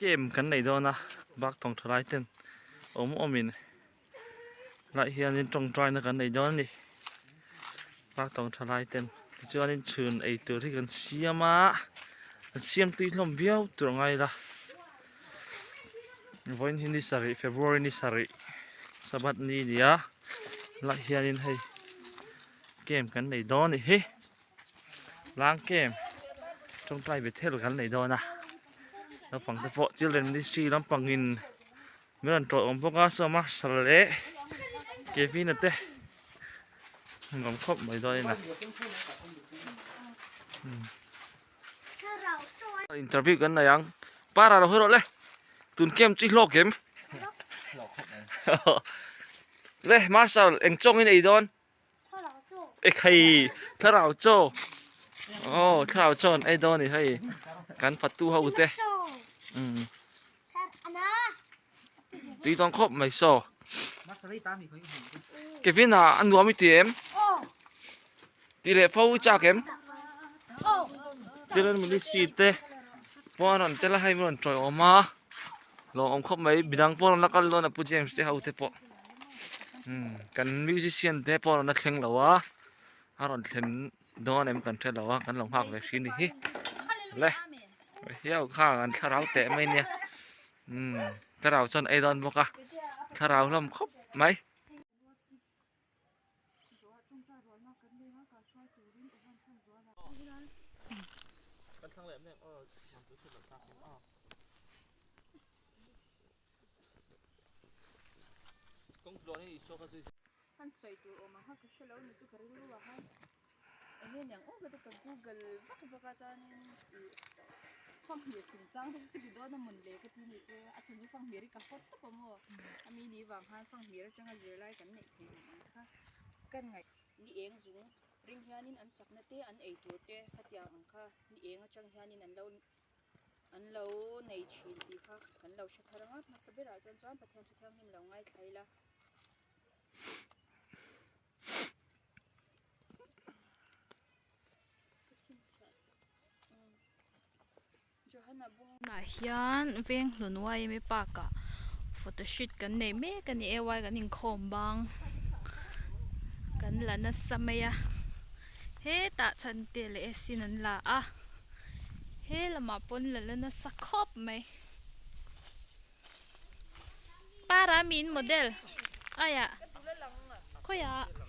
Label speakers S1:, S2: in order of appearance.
S1: Camp kan nei dawn a bak tawng tha lai ten awm awm in lai hianin tawngtaina kan nei dawn a ni bak tawng tha lai ten tichuanin chhun ei tur hi kan siam a an siam tui hlawm viau tur a ngai la vawiin hi ni sarih february ni sarih sabbath ni a ni a lai hianin hei camp kan nei dawn a nih hi. Lang camp tawngtai bethel kan nei dawn a naupang te pawh children ministry lampang in min rawn tawih awm bawk a saw marshal leh kevin a te an awm khawp mai dawn in a interview kan nei ang para lo hawi rawh le tun camp chu i hlawk em le marshal eng chawng in ei dawn. Ekhei thlarau chaw aw thlarau chaw an ei dawn a ni hei kan fatu ho te umm tui dawn khawp mai saw Kevin ah a nuam i ti em ti leh fo i chak em children ministry te pawh a rawn tel a hei min rawn tawiawm a lawmawm khawp mai midang pawh an la kal dawn a pu James te ho te pawh. Umm kan musician te pawh a rawn la thleng lo a a rawn thlen dawn em kan hre lo a kan lo nghak ve hri ni hi le hiau kha an thlarau teh mai nia umm thlarau chuan ei dawn bawk a thlarau hlawm khawp mai.
S2: Han sawi tur awm ang kha ka hre lo ni chu ka rilru ah khan eng nge niang aw ka ti ka google vak vak a chuanin ih fanghmir chungchang te ka ti dawn a mawn le ka ti ni chu a chhan chu fanghmir hi ka hawt tawp a maw ami ni vang khan fanghmir atanga zirlai kan neih theih ang ang kha kan ngaih ni eng zung ring hianin an chakna te an ei tur te khatiang ang kha ni eng atang hianin an lo An lo nei thin tih kha kan lo hre thar ang a, hmasa berah chuan chuan Pathian thu thianghlim lo ngaithla ila.
S3: Tunah hian Venghlun YMA park ah photoshoot kan nei mek a ni e y kan inkhawm bang kan la nasa mai a hetah chhante leh acid an la a. He lamah pawn la la nasa khawp mai. Para min model aiah khawiah.